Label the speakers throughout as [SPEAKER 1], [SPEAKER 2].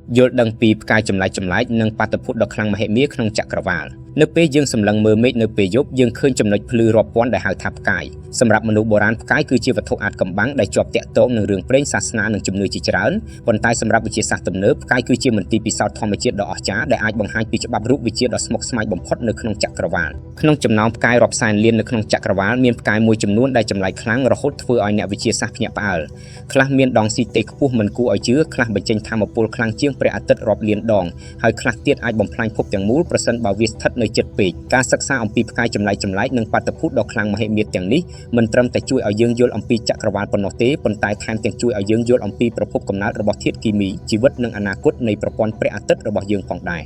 [SPEAKER 1] យល់ដឹងពីផ្កាយចម្លែកៗនិងបាតុភូតដ៏ខ្លាំងមហិមាក្នុងចក្រវាឡនៅពេលយើងសម្លឹងមើលមេឃនៅពេលយប់យើងឃើញចំណុចភ្លឺរាប់ពាន់ដែលហៅថាផ្កាយសម្រាប់មនុស្សបុរាណផ្កាយគឺជាវត្ថុអាថ៌កំបាំងដែលជាប់ទាក់ទងនឹងរឿងព្រេងសាសនានិងជំនឿជាច្រើនប៉ុន្តែសម្រាប់វិទ្យាសាស្ត្រទំនើបផ្កាយគឺជាមន្ទីរពិសោធន៍ធម្មជាតិដ៏អស្ចារ្យដែលអាចបង្ហាញពីច្បាប់រូបវិទ្យាដ៏ស្មុគស្មាញបំផុតនៅក្នុងចក្រវាឡក្នុងចំណោមផ្កាយរាប់សែនលាននៅក្នុងចក្រវាលមានផ្កាយមួយចំនួនដែលចម្លែកខ្លាំងរហូតធ្វើឲ្យអ្នកវិទ្យាសាស្ត្រភ្ញាក់ផ្អើលខ្លះមានដងស៊ីតេខ្ពស់មិនគួរឲ្យជឿខ្លះបញ្ចេញថាមពលខ្លាំងជាងព្រះអាទិត្យរាប់លានដងហើយខ្លះទៀតអាចបំផ្លាញភពទាំងមូលប្រសិនបើវាស្ថិតនៅជិតពេកការសិក្សាអំពីផ្កាយចម្លែកៗនិងបាតុភូតដ៏ខ្លាំងមហិមាទាំងនេះមិនត្រឹមតែជួយឲ្យយើងយល់អំពីចក្រវាលប៉ុណ្ណោះទេប៉ុន្តែថែមទាំងជួយឲ្យយើងយល់អំពីប្រភពកំណើតរបស់ធាតុគីមីជីវិតនិងអនាគតនៃប្រព័ន្ធព្រះអាទិត្យរបស់យើងផងដែរ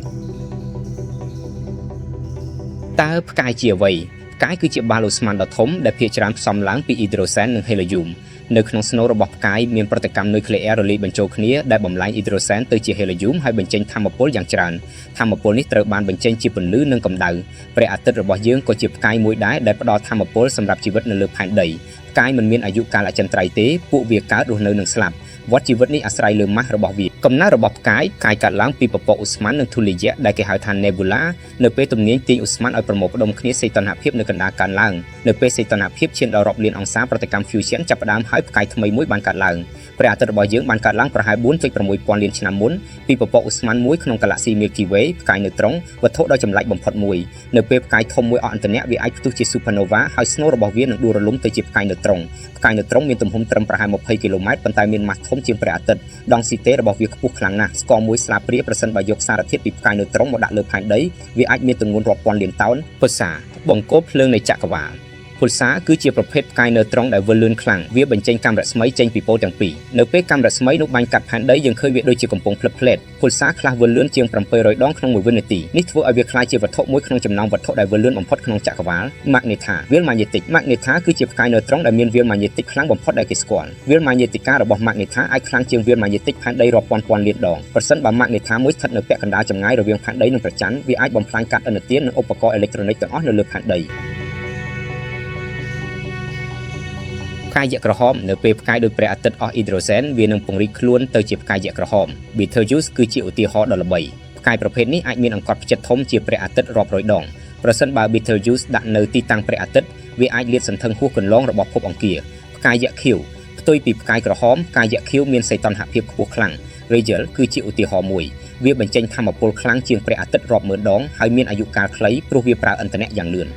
[SPEAKER 1] តើផ្កាយជាអ្វីផ្កាយគឺជាបាល់ឧស្ម័នដ៏ធំដែលភាគច្រើនផ្សំឡើងពីអ៊ីដ្រូសែននិងហេលីយ៉ូមនៅក្នុងស្នូលរបស់ផ្កាយមានប្រតិកម្មនុយក្លេអ៊ែររលាយបញ្ចូលគ្នាដែលបំលែងអ៊ីដ្រូសែនទៅជាហេលីយ៉ូមហើយបញ្ចេញថាមពលយ៉ាងច្រើនថាមពលនេះត្រូវបានបញ្ចេញជាពន្លឺនិងកម្ដៅព្រះអាទិត្យរបស់យើងក៏ជាផ្កាយមួយដែរដែលផ្ដល់ថាមពលសម្រាប់ជីវិតនៅលើផែនដីផ្កាយមិនមានអាយុកាលអចិន្ត្រៃយ៍ទេពួកវាកើតរស់នៅនិងស្លាប់វដ្តជីវិតនេះអាស្រ័យលើម៉ាស់របស់វាកំណើតរបស់ផ្កាយផ្កាយកើតឡើងពីពពកឧស្ម័ននិងធូលីយៈដែលគេហៅថា nebula នៅពេលទំនាញទាញឧស្ម័នឲ្យប្រមូលផ្ដុំគ្នាសីតុណ្ហភាពនៅកណ្ដាលកើនឡើងនៅពេលសីតុណ្ហភាពឈានដល់រាប់លានអង្សាប្រតិកម្ម fusion ចាប់ផ្ដើមហើយផ្កាយថ្មីមួយបានកើតឡើងព្រះអាទិត្យរបស់យើងបានកើតឡើងប្រហែល4.6ពាន់លានឆ្នាំមុនពីពពកឧស្ម័នមួយក្នុងកាឡាស៊ី Milky Way ផ្កាយនៅត្រង់វត្ថុដ៏ចម្លែកបំផុតមួយនៅពេលផ្កាយធំមួយអស់អន្តនៈវាអាចផ្ទុះជា supernova ហើយស្នូលរបស់វានឹងដួលរលំទៅជាផ្កាយនៅត្រង់ផ្កាយនៅត្រង់មានទំហំត្រឹមប្រហែល20គីឡូម៉ែត្រប៉ុន្តែមានម៉ាស់ធំជាងព្រះអាទិត្យដង់ស៊ីតេរបស់វាខ្ពស់ខ្លាំងណាស់ស្ករមួយស្លាបព្រាប្រសិនបើយកសារធាតុពីផ្កាយនៅត្រង់មកដាក់លើផែនដីវាអាចមានទម្ងន់រាប់ពាន់លានតោនពុសាបង្គោលភ្លើងនៃចក្រវាឡពុលសាគឺជាប្រភេទផ្កាយនៅត្រង់ដែលវិលលឿនខ្លាំងវាបញ្ចេញកាំរស្មីចេញពីពោលទាំងពីរនៅពេលកាំរស្មីនោះបាញ់កាត់ផែនដីយើងឃើញវាដូចជាកំពុងភ្លឹបភ្លែតពុលសាខ្លះវិលលឿនជាង700ដងក្នុងមួយវិនាទីនេះធ្វើឲ្យវាក្លាយជាវត្ថុមួយក្នុងចំណោមវត្ថុដែលវិលលឿនបំផុតក្នុងចក្រវាលម៉ាក់នេថាវាលម៉ាញេទិកម៉ាក់នេថាគឺជាផ្កាយនៅត្រង់ដែលមានវាលម៉ាញេទិកខ្លាំងបំផុតដែលគេស្គាល់វាលម៉ាញេទិការបស់ម៉ាក់នេថាអាចខ្លាំងជាងវាលម៉ាញេទិកផែនដីរាប់ពាន់ពាន់លានដងប្រសិនបើម៉ាក់នេថាមួយស្ថិតនៅពាក់កណ្ដាលចម្ងាយរវាងផែនដីនិងព្រះច័ន្ទវាអាចបំផ្លាញកាតឥណទាននិងឧបករណ៍អេឡិចត្រូនិកទាំងអស់នៅលើផែនដីផ្កាយយក្សក្រហមនៅពេលផ្កាយដូចព្រះអាទិត្យអស់អ៊ីដ្រូសែនវានឹងពង្រីកខ្លួនទៅជាផ្កាយយក្សក្រហម Betelgeuse គឺជាឧទាហរណ៍ដ៏ល្បីផ្កាយប្រភេទនេះអាចមានអង្កត់ផ្ចិតធំជាព្រះអាទិត្យរាប់រយដងប្រសិនបើ Betelgeuse ដាក់នៅទីតាំងព្រះអាទិត្យវាអាចលាតសន្ធឹងហួសគន្លងរបស់ភពអង្គារផ្កាយយក្សខៀវផ្ទុយពីផ្កាយក្រហមផ្កាយយក្សខៀវមានសីតុណ្ហភាពខ្ពស់ខ្លាំង Rigel គឺជាឧទាហរណ៍មួយវាបញ្ចេញថាមពលខ្លាំងជាងព្រះអាទិត្យរាប់ម៉ឺនដងហើយមានអាយុកាលខ្លីព្រោះវាប្រើឥន្ធនៈយ៉ាងលឿន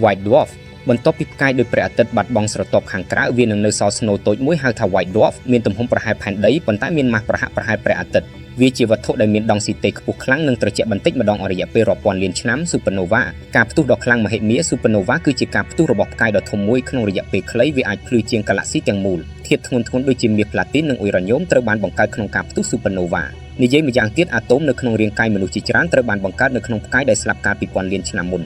[SPEAKER 1] White Dwarf បន្ទាប់ពីផ្កាយដូចព្រះអាទិត្យបាត់បង់ស្រទាប់ខាងក្រៅវានឹងនៅសល់ស្នូលតូចមួយហៅថា White Dwarf មានទំហំប្រហែលផែនដីប៉ុន្តែមានម៉ាស់ប្រហាក់ប្រហែលព្រះអាទិត្យវាជាវត្ថុដែលមានដង់ស៊ីតេខ្ពស់ខ្លាំងនិងត្រជាក់បន្តិចម្ដងអស់រយៈពេលរាប់ពាន់លានឆ្នាំ Supernova ការផ្ទុះដ៏ខ្លាំងមហិមា Supernova គឺជាការផ្ទុះរបស់ផ្កាយដ៏ធំមួយក្នុងរយៈពេលខ្លីវាអាចភ្លឺជាងកាឡាក់ស៊ីទាំងមូលធាតុធ្ងន់ៗដូចជាមាសផ្លាទីននិងអ៊ុយរ៉ាញ៉ូមត្រូវបានបង្កើតក្នុងការផ្ទុះ Supernova និយាយម្យ៉ាងទៀតអាតូមនៅក្នុងរាងកាយមនុស្សជាច្រើនត្រូវបានបង្កើតនៅក្នុងផ្កាយដែលស្លាប់កាលពីពាន់លានឆ្នាំមុន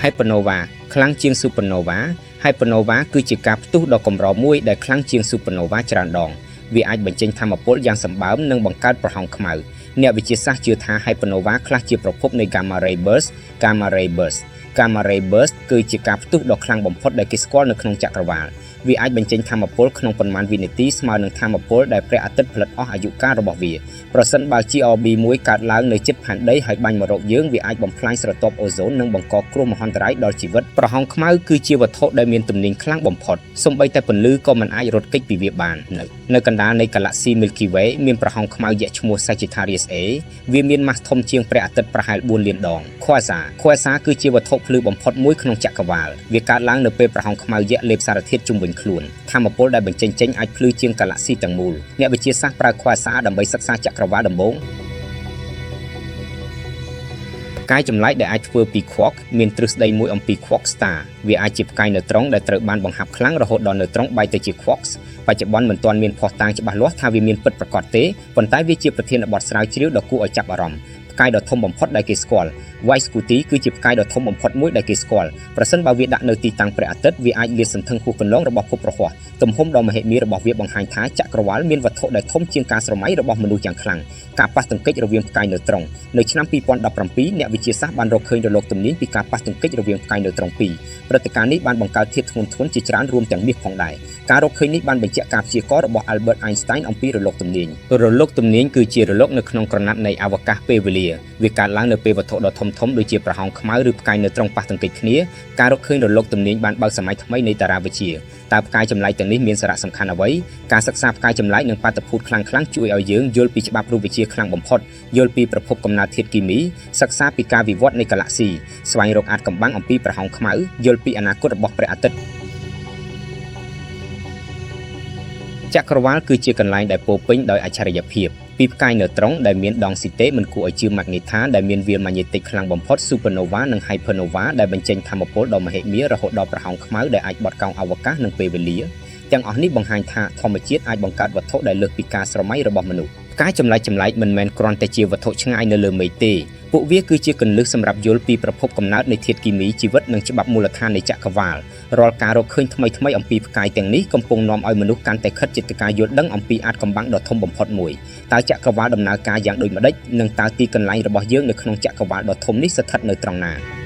[SPEAKER 1] Hypernova ខ្លាំងជាង Supernova Hypernova គឺជាការផ្ទុះដ៏កម្រមួយដែលខ្លាំងជាង Supernova ច្រើនដងវាអាចបញ្ចេញថាមពលយ៉ាងសម្បើមនិងបង្កើតប្រហោងខ្មៅអ្នកវិទ្យាសាស្ត្រជឿថា Hypernova ខ្លះជាប្រភពនៃ Gamma Ray Burst Gamma Ray Burst Gamma Ray Burst គឺជាការផ្ទុះដ៏ខ្លាំងបំផុតដែលគេស្គាល់នៅក្នុងចក្រវាលវាអាចបញ្ចេញថាមពលក្នុងប៉ុន្មានវិនាទីស្មើនឹងថាមពលដែលព្រះអាទិត្យផលិតអស់អាយុកាលរបស់វាប្រសិនបើ GRB មួយកើតឡើងនៅជិតផែនដីហើយបាញ់មករកយើងវាអាចបំផ្លាញស្រទាប់អូហ្សូននិងបង្កគ្រោះមហន្តរាយដល់ជីវិតប្រហោងខ្មៅគឺជាវត្ថុដែលមានទំនាញខ្លាំងបំផុតសូម្បីតែពន្លឺក៏មិនអាចរត់គេចពីវាបាននៅកណ្ដាលនៃកាឡាក់ស៊ី Milky Way មានប្រហោងខ្មៅយក្សឈ្មោះ Sagittarius A វាមានម៉ាស់ធំជាងព្រះអាទិត្យប្រហែល4លានដង Quasar Quasar គឺជាវត្ថុភ្លឺបំផុតមួយក្នុងចក្រវាលវាកើតឡើងនៅពេលប្រហោងខ្មៅយក្សលេបសារធាតុជុំវិញខ្លួនថាមពលដែលបញ្ចេញចេញអាចភ្លឺជាងកាឡាក់ស៊ីទាំងមូលអ្នកវិទ្យាសាស្ត្រប្រើ Quasar ដើម្បីសិក្សាចក្រវាលដំបូងផ្កាយចម្លែកដែលអាចធ្វើពី quark មានទ្រឹស្ដីមួយអំពី quark star វាអាចជាផ្កាយណឺត្រុងដែលត្រូវបានបង្ហាប់ខ្លាំងរហូតដល់ណឺត្រុងបែកទៅជា quarks បច្ចុប្បន្នមិនទាន់មានភស្តុតាងច្បាស់លាស់ថាវាមានពិតប្រាកដទេប៉ុន្តែវាជាប្រធានបទស្រាវជ្រាវដ៏គួរឲ្យចាប់អារម្មណ៍ផ្កាយដ៏ធំបំផុតដែលគេស្គាល់ Y Scuti គឺជាផ្កាយដ៏ធំបំផុតមួយដែលគេស្គាល់ប្រសិនបើវាដាក់នៅទីតាំងព្រះអាទិត្យវាអាចលាតសន្ធឹងហួសកន្លងរបស់ភពព្រហស្បតិ៍ទំហំដ៏មហិមារបស់វាបង្ហាញថាចក្រវាឡមានវត្ថុដែលធំជាងការស្រមៃរបស់មនុស្សយ៉ាងខ្លាំងការប៉ះទង្គិចរវាងផ្កាយណឺត្រុងនៅឆ្នាំ2017អ្នកវិទ្យាសាស្ត្របានរកឃើញរលកទំនាញពីការប៉ះទង្គិចរវាងផ្កាយណឺត្រុងពីរព្រឹត្តិការណ៍នេះបានបង្កើតធាតុធ្ងន់ធ្ងរជាច្រើនរួមទាំងមាសផងដែរការរកឃើញនេះបានបញ្ជាក់ការព្យាករណ៍របស់ Albert Einstein អំពីរលកទំនាញរលកទំនាញគឺជារលកនៅក្នុងក្រណាត់នៃអវកាសពេលវេលាវាកើតឡើងនៅពេលវត្ថុដ៏ធំៗដូចជាប្រហោងខ្មៅឬផ្កាយណឺត្រុងប៉ះទង្គិចគ្នាការរកឃើញរលកទំនាញបានបើកសម័យថ្មីនៃតារាវិទ្យាតើផ្កាយចម្លែកទាំងនេះមានសារៈសំខាន់អ្វីការសិក្សាផ្កាយចម្លែកនិងបាតុភូតខ្លាំងៗជួយឲ្យយើងយល់ពីច្បាប់រូបវិទ្យាខ្លាំងបំផុតយល់ពីប្រភពកំណើតធាតុគីមីសិក្សាពីការវិវត្តនៃកាឡាក់ស៊ីស្វែងរកអាថ៌កំបាំងអំពីប្រហោងខ្មៅយល់ពីអនាគតរបស់ព្រះអាទិត្យចក្រវាលគឺជាកន្លែងដែលពោពេញដោយអច្ឆរិយភាពពីផ្កាយណឺត្រុងដែលមានដង់ស៊ីតេមិនគួរឲ្យជឿម៉ាក្នេថាដែលមានវាលម៉ាញេទិកខ្លាំងបំផុត Supernova និង Hypernova ដែលបញ្ចេញថាមពលដ៏មហិមារហូតដល់ប្រហោងខ្មៅដែលអាចបត់កោងអវកាសនិងពេលវេលាទាំងអស់នេះបង្ហាញថាធម្មជាតិអាចបង្កើតវត្ថុដែលលើសពីការស្រមៃរបស់មនុស្សផ្កាយចម្លែកចម្លែកមិនមែនគ្រាន់តែជាវត្ថុឆ្ងាយនៅលើមេឃទេពួកវាគឺជាគន្លឹះសម្រាប់យល់ពីប្រភពកំណើតនៃធាតុគីមីជីវិតនិងច្បាប់មូលដ្ឋាននៃចក្រវាលរាល់ការរកឃើញថ្មីៗអំពីផ្កាយទាំងនេះកំពុងនាំឲ្យមនុស្សកាន់តែខិតជិតទៅការយល់ដឹងអំពីអាថ៌កំបាំងដ៏ធំបំផុតមួយតើចក្រវាលដំណើរការយ៉ាងដូចម្តេចនិងតើទីកន្លែងរបស់យើងនៅក្នុងចក្រវាលដ៏ធំនេះស្ថិតនៅត្រង់ណា។